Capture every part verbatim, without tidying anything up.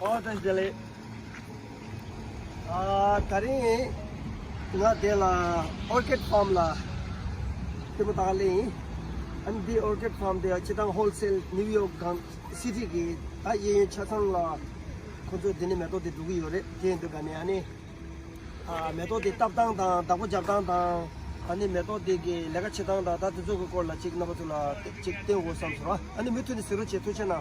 ཨོ་བཀྲ་ཤིས་བདེ་ལེགས། ཨ་དེ་རིང་ང་དེ་ལ་ཨོར་ཀིཌ་ཕཱམ་ལ་ལྟད་མོ་ལྟ་ག་སླེབས་ཡིན། ཨ་ནི་འདི་ཨོར་ཀིཌ་ཕཱམ་དེ་སྤྱིར་བཏང་ཧོལ་སེལ་ནིའུ་ཡོག་གང་སི་ཊི་གི་ད་གཡས་གཡོན་ཆ་ཚང་ལ་ཁོ་ཚོས་འདི་ནས་མེ་ཏོག་དེ་བསྒྲུག་གི་ཡོད་རེད། དེ་ཡིན་དུས་ག་ནས་ཨ་ནི། ཨ་མེ་ཏོག་དེ་བཏབ་སྟངས་དང་བདག་པོ་རྒྱབ་སྟངས་དང་། ཨ་ནི་མེ་ཏོག་དེ་གི་ལས་ཀ་བྱེད་སྟངས་དང་ད་དེ་ཚོ་གི་སྐོར་ལ་ཅིག་རྣམ་པ་ཚོ་ལ་ཅིག་བསྟན་དགོས་བསམ་སོང་ར། ཨ་ནི་མུ་མཐུད་ནས་གཟིགས་རོགས་བྱེད། ཐུགས་རྗེ་གནང་།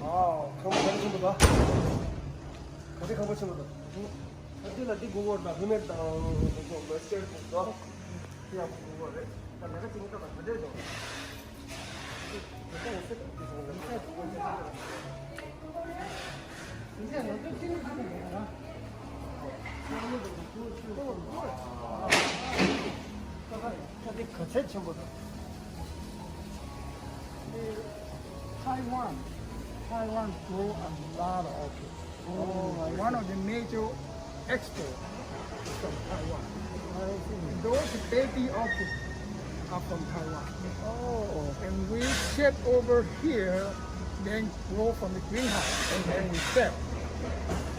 ཨ་ཁང་པ་ག་རེ་ཆེན་པོ་འདུག་ག་ཚོད་ཁང་པ་ཆེན་པོ་འདུག་ཨ་འདི་ལ་འདི་དགོས་ཀྱི་རེད། ད་ཧིའུ་མིཌ་དང་དེ་ཚོ་མོའི་སི་ཅར་དེ་ཚོ་དེ་ཡང་དགོས་ཀྱི་རེད། ད་ལས་ཀ་བྱེད་མཁན་ད་ལྟ་ག་འདྲས་འདུག Taiwan, Taiwan grow a lot of orchids. Oh, I see. One of the major exports from Taiwan. I see. Those baby orchids are from Taiwan. Oh. And we ship over here, then grow from the greenhouse, and then we sell.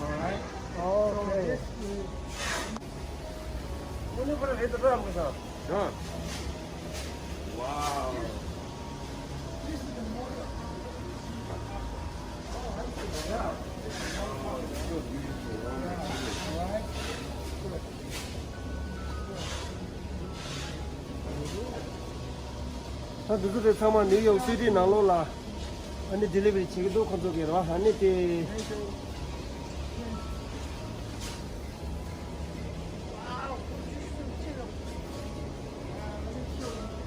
All right? Okay. So this is Wow. ད་འདི་ཚོ་དེ་ཚང་མ་ནིའུ་ཡོག་སི་ཊི་ནང་ལོགས་ལ་ཨ་ནི་ཌི་ལི་ཝ་རི་བྱེད་ཀྱི་འདུག་ཁོང་ཚོ་གིས་རེད་བ། ཨ་ནི་དེ།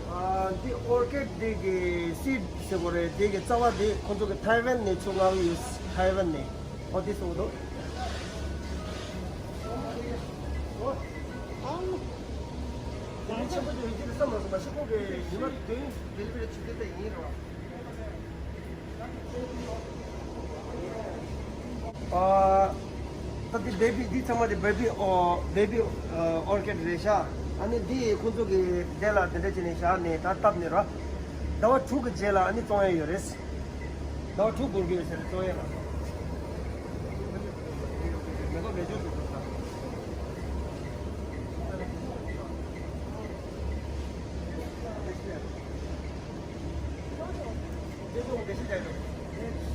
ཨ་འདི་ཨོར་ཀིཌ་འདི་གི་སིཌ་ཟེར་དགོས་རེད། འདི་གི་རྩ་བ་འདི་ཁོང་ཚོ་གི་ཐའེ་ཝན་ནས་ཚུར་མངགས་ཡོད། ཐའེ་ཝན་ནས། ཨོ་འདི་སོང་འདུག་ཨང་། དེ་ཆེན་པོ་དེ་ཡིན་གྱི་རེད་བསམ་མ་སོང་། མ་གཞི་ཁོང་གི་ཉི་མ་བདུན་ཌི་ལི་ཝ་རི་བྱེད་ཀྱི་ད་ཡིན་རེད་བ། ཨ། ད་འདི་བེ་བི་འདི་ཚང་མ་དེ་བེ་བི་ཨོ་བེ་བི་ཨོར་ཀིཌ་རེད་ཤག་ཨ་ནི་འདི་ཁོང་ཚོ་གི་དེ་ལ་དེ་འདྲ་བྱས་ནས་བཞག་ནས་ད་བཏབ་ནས་ར། ཟླ་བ་དྲུག་གི་རྗེས་ལ་ཨ་ནི་བཙོང་ཡ་ཡོད་རེད། ཟླ་བ་དྲུག་འགོར་གྱི་ཡོད་ཟེར་བཙོང་ཡ་ལ། མེ་ཏོག་ལས་ཆོག་ཏུ་འགྲོ་ས།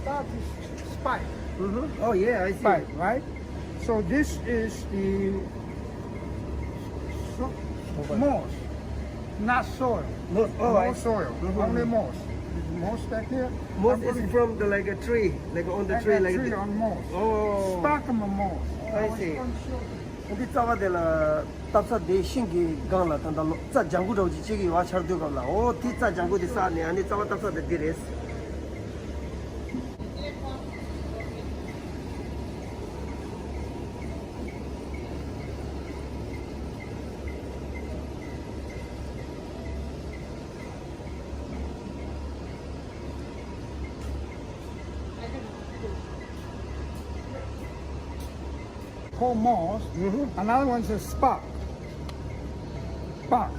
Start with spike. Mm-hmm. Oh, yeah, I see. Spike, right? So this is the so- moss, not soil. Moss, oh, no I see. Soil, mm-hmm. Only moss. This moss back here. Moss is from the like a tree, like on the like tree, a like tree the on moss. Oh. Spike moss. I see. འདི་རྩ་བ་དེ་ལ་བཏབ་ས་དེ་ཤིང་གི་སྒང་ལ་ད་ལྟ་ལོ་རྩྭ་ལྗང་གུ་འདྲ་བོ་ཅིག་སྐྱེ་གི་ཡོད་ཨ། ཆར་དུས་སྐབས་ལ། འོ་དེ་རྩྭ་ལྗང་གུ་དེ་བསགས་ནས་ཨ་ནི་རྩ་བ་བཏབ་ས་དེ་འདི་རེད། Called moss. Mm-hmm. Another one is a spark. Spark.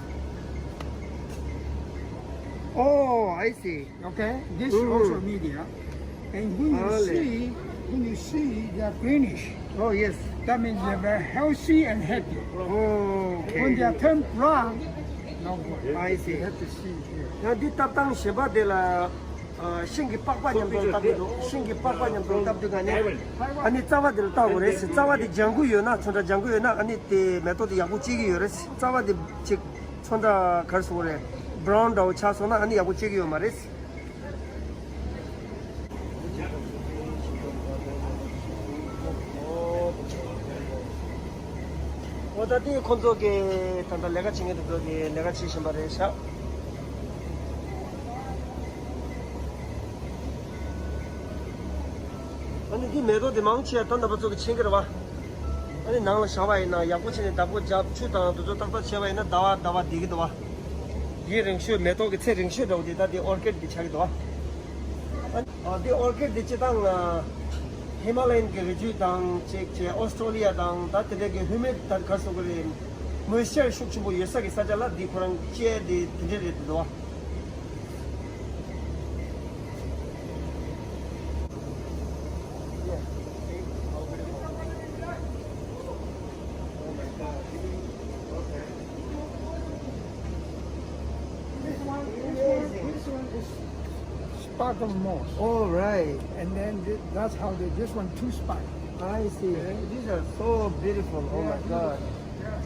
Oh, I see. Okay, this mm-hmm. Also media. And when you see, when you see they are greenish, oh yes, that means they're very healthy and happy. Oh, okay. When they are turned brown, no good. I see. You have to see here. ཡང་འདི་བཏབ་སྟངས་གཞན་པ་དེ་ལ། ཤིང་གི་པགས་པ་མཉམ་དུ་བཏབ་ཀྱི་འདུག་ཤིང་གི་པགས་པ་མཉམ་དུ་བཏབ་དུས་ག་ནས་ཨ་ནི་རྩ་བ་དེ་ལ་བཏབ་དགོས་རེད་ཟེར། རྩ་བ་དེ་ལྗང་གུ་ཡོད་ན་ཚོན་ཁྲ་ལྗང་གུ་ཡོད་ན་ཨ་ནི་དེ་མེ་ཏོག་དེ་ཡག་པོ་སྐྱེ་གི་ཡོད་རེད་ཟེར། རྩ་བ་དེ་ཅིག་ཚོན་ཁྲ་ག་རེ་ཟེར་དགོས་རེད། བྷ་རའུན་འདྲ་བོ་ཆགས་སོང་ན་ཨ་ནི་ཡག་པོ་སྐྱེ་གི་ཡོད་མ་རེད་ཟེར། འོ་ད་དེ་ཁོང་ཚོ་གི་ད་ལྟ་ལས་ཀ་བྱེད་མཁན་དེ་ཚོ་གི་ལས་ཀ་བྱེད་བཞིན་པ་རེད་ཤག་ཨ་ནི་འདི་མེ་ཏོག་དེ་མང་ཆེ་བ་ད་རྣམ་པ་ཚོ་གི་མཁྱེན་གྱི་རེད་བ། ཨ་ནི་ནང་ལ་བཞག་པ་ཡིན་ན་ཡག་པོ་བྱས་ནས་བདག་པོ་རྒྱབ། ཆུ་དང་དེ་ཚོ་ཏག་ཏག་བྱས་པ་ཡིན་ན་ཟླ་བ་ཟླ་བ་བསྡད་ཀྱི་འདུག་བ། དེའི་རིང་ཤོས་མེ་ཏོག་གི་ཚད་རིང་ཤོས་འདྲ་བོ་དེ་ད་དེ་ཨོར་ཀིཌ་དེ་ཆགས་ཀྱི་འདུག་བ། ཨ་དེ་ཨོར་ཀིཌ་དེ་སྤྱིར་བཏང་ཧི་མ་ལ་ཡན་གྱི་རི་རྒྱུད་དང་ཅིག་ཅིག་ཨོ་སི་ཀྲོ་ལི་ཡ་དང་ད་དེ་འདྲའི་གི་ཧུ་མིཌ་ད་ག་རེ་ཟེར་དགོས་རེད། མོའི་སི་ཅར་ཤུགས་ཆེན་པོ་ཡོད་ས་གི་ས་ཆ་ལ་དེ་ཁོ་རང་སྐྱེ་དེ་དེ་འདྲ་རེད་འདུག་བ། Sparkle moss. All right. And then thi- that's how they, this one two spot. I see. Okay. These are so beautiful. Oh my God. Yeah.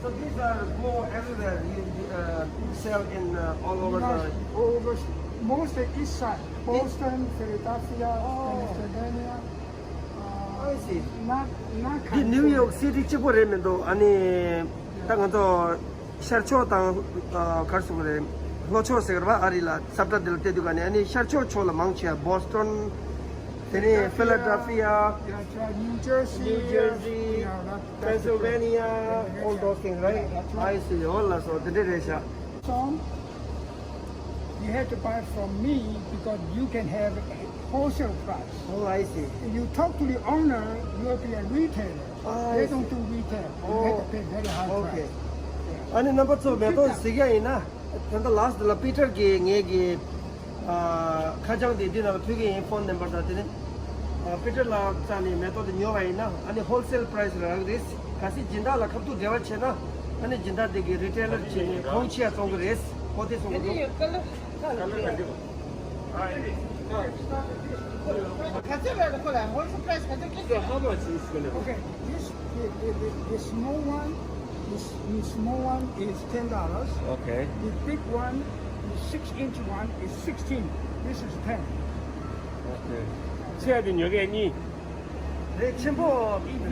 So these are go everywhere. You uh, sell in uh, all over the. Over most the east side, Boston, Philadelphia, oh. Pennsylvania. Uh, I see. Not not. འདི་ནིའུ་ཡོག་སི་ཊི་གཅིག་པོ་རེད་མི་འདུག་ཨ་ནི་ད་ང་ཚོ་ཤར་ཕྱོགས་དང་ཨ་གར་སོང་རེད། ལྷོ་ཕྱོགས་ཟེར་བ་ཨ་རི་ལ་ས་བཀྲ་འདི་ལ་བལྟས་དུས་ག་ནས་ཨ་ནི་ཤར་ཕྱོགས་ཕྱོགས་ལ་མང་ཆེ་བ་Boston, དེ་ནས་Philadelphia, New Jersey, Pennsylvania, all those things, right? I see. ཨོ་ལགས་སོ། དེ་འདྲ་རེད་ཤག Some you have to buy from me because you can have wholesale price. Oh, I see. If you talk to the owner, you will be a retailer. Ah, I see. They don't do retail. You have to pay very high price. Oh, okay. Yeah. ཨ་ནི་རྣམ་པ་ཚོ་མེ་ཏོག་གཟིགས་ཡ་ཡིན་ན། ད་ལྟ་ལཱསི་ཊི་ལ་པི་ཊར་གྱིས་ངེད་ཀྱི་ཨ་ཁ་བྱང་དེ་འདི་ནང་ལ་ཕུལ་གྱི་ཡིན། ཕོན་ནམ་བར་དང་དེ་ནས་ཨ་པི་ཊར་ལགས་རྩ་ནས་མེ་ཏོག་དེ་ཉོ་བ་ཡིན་ན་ཨ་ནི་ཧོལ་སེལ་པ་རའི་སི་ལ་རག་རེད། གལ་སྲིད་སྦྱིན་བདག་ལ་ཁ་ཐུག་འབྲེལ་བ་བྱས་ན་ཨ་ནི་སྦྱིན་བདག་དེ་གི་རི་ཊེ་ལར་བྱས་ནས་གོང་ཆེ་ཡ་བཙོང་གི་རེད། ཧོ་དེ་སོང་གི་འདུག་ག་ཚོད་རེད་ཁོ་ལ་ཧོལ་སེལ་པ་རའི་སི་ག་ཚོད་ཀྱི། So how much is gonna be? Okay, this the, the, the, the small one, this, the small one is ten dollars. Okay. The big one, the six inch one is sixteen. This is ten. Okay. ཆེ་བ་དེ་ཉོ་མཁན་གཉིས། རེད། ཆེན་པོ་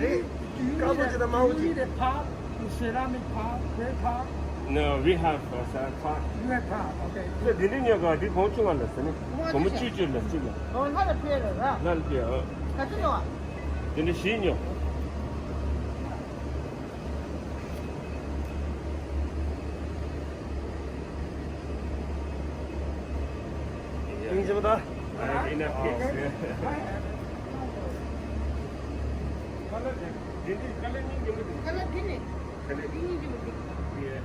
རེད། དཀར་པོ་ཅིག་དང་དམར་པོ་ཅིག You need a pot, the ceramic pot, clay pot. No, we have a ceramic pot. You have pot, okay. ཁྱོད་འདི་འདྲ་ཉོ་ག་འདི་གོང་ཆུང་བ་ལ་ཟེར་ནི། སྒོར་མོ་བཅུ་བཅུ་ལ་གཅིག་ལ། ཨོ་ལྷ་ལ་ཕེབས་རེད་ར། ལྷ་ལ་ཕེབས་ཨ། ག་ཚོད་ཉོ་བ། འདི་འདྲ་བཞི་ཉོ། ཡིན་གཅིག་པ་ད། ཨ་ཡིན་ན་ཕེབས། ཁ་ལག་དེ་འདི་ཁ་ལག་གཉིས་ཉོ་གི་འདུག་ཁ་ལག་འདི་ནི། ཁ་ལག་འདི་གཉིས་ཀྱི་མི་འདུག་ཡེ།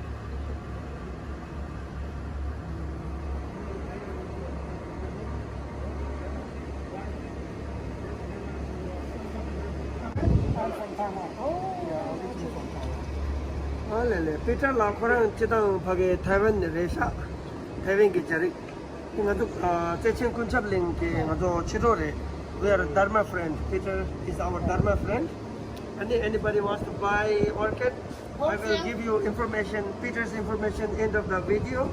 ཨ་ལེ་ལེ། པི་ཊར་ལགས་ཁོ་རང་སྤྱིར་བཏང་ཕ་གི་ཐའེ་ཝན་ནས་རེད་ཤག་ཐའེ་ཝན་གྱི་རྒྱ་རིགས། ང་ཚོ་ཨ་བརྩེ་ཆེན་ཀུན་ཁྱབ་གླིང་གི་ང་ཚོ་ཕྱི་དྲོ་རེད། We are Dharma friend. Peter is our Dharma friend. And anybody wants to buy orchid, I will give you information, Peter's information, end of the video,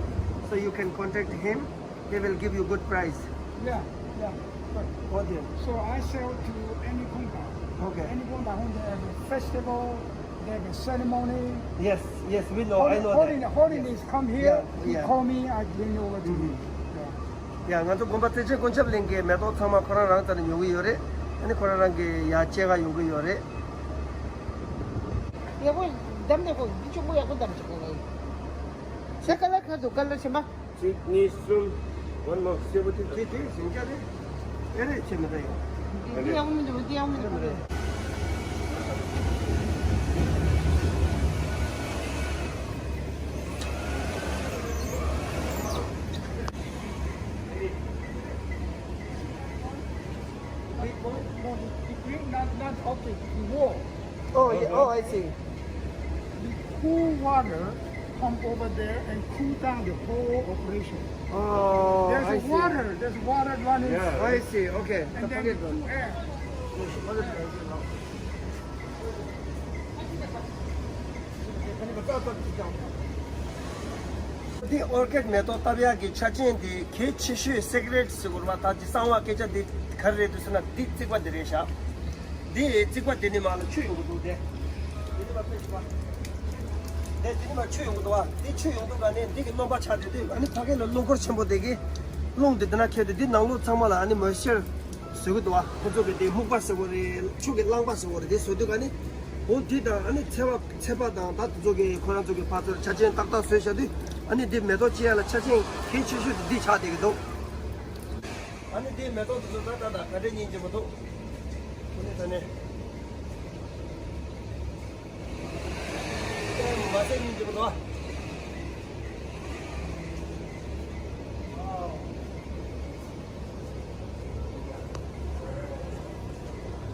so you can contact him. He will give you good price. Yeah, yeah. Good. Okay. So I sell to any compound. Okay. Any compound when they have a festival, they have a ceremony. Yes, yes, we know. I know that. Holiness, holiness come here. Yeah, yeah. He call me, I bring over to him. Yeah. ཡ། ང་ཚོ་དགོན་པ་བརྩེ་ཆེན་ཀུན་ཁྱབ་གླིང་གི་མེ་ཏོག་ཚང་མ་ཁོ་རང་རང་རྩ་ནས་ཉོ་གི་ཡོད་རེད། ཨ་ནི་ཁོ་རང་རང་གི་ཡ་སྐྱེལ་ག་ཡོང་གི་ཡོད་རེད། ཡག་པོ་བདམས་ནས་ཁོ་འདི་གཅུང་པོ་ཡག་པོ་བདམས་བྱུང་ཁོ་ལ་ཡིན། ཁ་ལག་ཁ་འདུག་ཁ་ལག་ཆེན་པ། གཅིག་གཉིས་གསུམ། One more. སེར་པོ་དེ་དེ་དེ་ཟིང་ཆ་རེད། ཨེ་རེད་ཆེ་མི་འདྲ་ཡོད། འདི་ཡག་མི་འདུག་འདི་ཡག་མི་འདུག Not, not okay. Whoa. Oh, yeah. Oh, I see. The cool water pump over there and cool down the whole operation. Oh, I see. There's water, there's water running. Yeah. I see. Okay. And then the cool air. འདི་ཨོར་ཀིཌ་མེ་ཏོག་བཏབ་ཡག་གི་ཆ་རྐྱེན་འདི་གལ་ཆེ་ཤོས་སི་ཀི་རེཊ་ཟེར་དགོས་རེད་པ། ད་འདི་གསང་བ་སྐད་ཆ་འདི་ག་རེ་རེད་འདུག་ཟེར་ན་འདི་རྩིག་པ་འདི་རེད་ཤག་འདི་རྩིག་པ་འདི་ནི་མ་ལ་ཆུ་ཡོང་གི་འདུག་དེ། འདི་ནི་མ་ཕེབས་ཤིག་པ། དེ་འདི་ནི་མ་ཆུ་ཡོང་གི་འདུག་པ། འདི་ཆུ་ཡོང་གི་འདུག་ག་ནས་འདི་གི་རློན་པ་ཆགས་དེ་དུས་ཨ་ནི་ཕ་གི་ལ་རླུང་འཁོར་ཆེན་པོ་དེ་གི་རླུང་འདི་འདི་ན་ཁྱེར་དུས་འདི་ནང་ལོགས་ཚང་མ་ལ་ཨ་ནི་མོའི་སི་ཅར་བཟོ་གི་འདུག་པ། ཁོ་ཚོ་གི་དེ་སྨུག་པ་ཟེར་དགོས་རེད། ཆུ་གི་རླངས་པ་ཟེར་དགོས་རེད། དེ་བཟོ་དུས་ག་ནི་འོ་འདི་དང་ཨ་ནི་ཚལ་པ་ཚལ་པ་དང་ད་དེ་ཚོ་གི་ཁོ་རང་ཚོ་གི་ཕར་ཚུར་ཆ་རྐྱེན་ཏག་ཏག་བཟོས་བཞག་དུས་ཨ་ནི་འདི་མེ་ཏོག་སྐྱེ་ཡ་ལ་ཆ་རྐྱེན་གལ་ཆེ་ཤོས་དེ་འདི་ཆགས་བསྡད་ཀྱི་འདུག་ཨ་ནི་འདི་མེ་ཏོག་དེ་ཚོ་ད་ད་ད་ག་འདྲས་སྙིང་རྗེ་པོ་འདུག་ཨ་ནི་ད་ནི། མ་ཟད་སྙིང་རྗེ་པོ་འདུག་ཨ།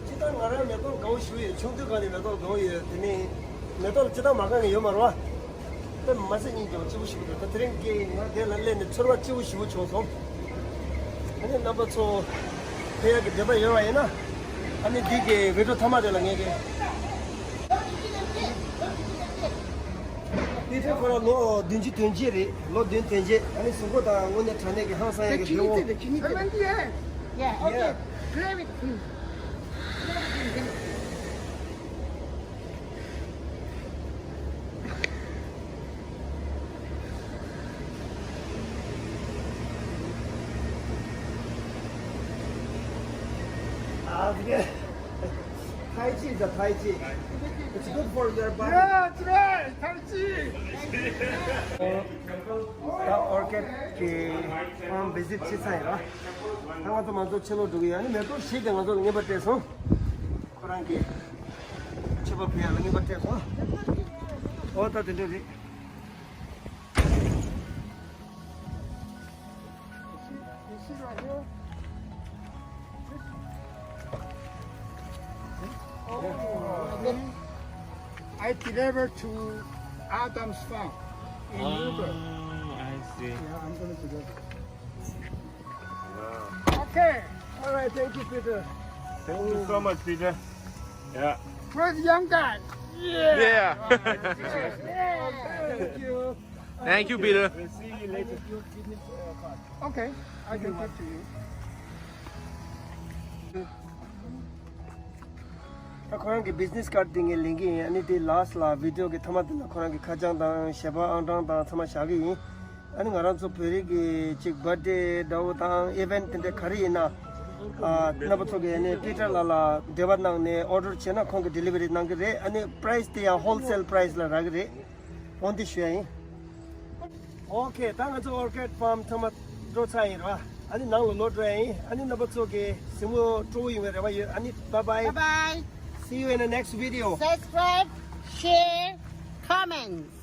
སྤྱིར་བཏང་ང་རང་མེ་ཏོག་དགའ་པོ་ཞེ་པོ་ཡོད། ཆུང་དུས་སྒང་ནས་མེ་ཏོག་དགའ་པོ་ཡོད། དེ་ནས་མེ་ཏོག་ལ་སྤྱིར་བཏང་མ་དགའ་མཁན་ཡོད་མ་རེད་པ། མ་ཟད་སྙིང་རྗེ་བ་སྐྱིད་པོ་ཞིག་འདུག་ད་དེ་རིང་གི་ང་དེ་ལ་སླེབས་ནས་ཚོར་བ་སྐྱིད་པོ་ཞེ་པོ་བྱུང་སོང་། ཨ་ནི་རྣམ་པ་ཚོ་ཕེབས་ཡག་གི་འདོད་པ་ཡོད་པ་ཡིན་ན། ཨ་ནི་འདི་གི་བི་ཌིའོ་མཐའ་མ་དེ་ལ་ངས་ཀྱི། དེ་ཚོ་ཁོ་རང་ལོ་བདུན་ཅུ་དོན་གཅིག་རེད། ལོ་བདུན་དོན་གཅིག་ཨ་ནི་གཟུགས་པོ་དང་དངོས་གནས་དྲང་གནས་ཀྱི་ཧང་སང་ཡག་གི་བེའུ། Yeah, okay. Play with him. Ah, yeah. Tai Chi is a Tai Chi. It's good for your body. Yeah, that's right. Tai Chi. ད་ཨོར་ཀེཌ་ཀྱི་ཕརམ་བི་ཟིཊ་བྱེད་ཚར་ཡིན་ར། ད་ང་ཚོ་མ་ཚོ་ཕྱི་ལོགས་འགྲོ་གི་ཡོད། ཨ་ནི་མེ་ཏོག་བཞི་དེ་ང་ཚོ་ལ་རྔན་པ་སྤྲད་སོང་། ཁོ་རང་གི་མཆོད་པ་ཕུལ་ཡག་ལ་རྔན་པ་སྤྲད་སོང་། ཨོ་ད་དེ་འདྲ་རེད། You see, you see right here? Oh, I delivered to Adam's farm in Newburgh. Oh, I see. Yeah, I'm gonna deliver. Wow. Okay. All right, thank you, Peter. Thank you so much, Peter. Yeah. Where's the young guy? Yeah. Yeah. Thank you. Thank you, Peter. We'll see you later. Okay, I can talk to you. ད་ཁོ་རང་གི་བི་ཛི་ནེ་སི་ཀར་དེ་ངས་ལེན་གི་ཡིན། ཨ་ནི་དེ་ལཱ་སི་ཊི་ལ་བི་ཌིའོ་གི་མཐའ་མ་དེ་ལ་ཁོ་རང་གི་ཁ་བྱང་དང་ཞལ་པར་ཨང་གྲངས་དང་ཚང་མ་བཞག་གི་ཡིན། ཨ་ནི་ང་རང་ཚོ་བོད་རིགས་ཀྱི་ཅིག་བར་ཐི་ཌེ་འདྲ་བོ་དང་ཨི་ཝེན་ཊི་དེ་འདྲ་ག་རེ་ཡིན་ན། ཨ་རྣམ་པ་ཚོ་གིས་ཨ་ནི་པི་ཊར་ལགས་ལ་འབྲེལ་བ་གནང་ནས་ཨོར་ཌར་བྱས་ན་ཁོང་གིས་ཌི་ལི་ཝ་རི་གནང་གི་རེད། ཨ་ནི་པ་རའི་སི་དེ་ཡང་ཧོལ་སེལ་པ་རའི་སི་ལ་རག་གི་རེད། འོང་དེ་ཞུ་ཡ་ཡིན། ཨོ་ཁེ། ད་ང་ཚོ་ཨོར་ཀེཌ་ཕརམ་ཐོག་མ་འགྲོ་ཚར་ཡིན་ར། ཨ་ནི་ནང་ལ་ལོག་འགྲོ་ཡ་ཡིན། ཨ་ནི་རྣམ་པ་ཚོ་གི་གཟིགས་མོ་སྤྲོ་བོ་ཡོང་བའི་རེ་བ་ཡོད། ཨ་ནི་bye bye. Bye bye. See you in the next video. Subscribe, share, comments.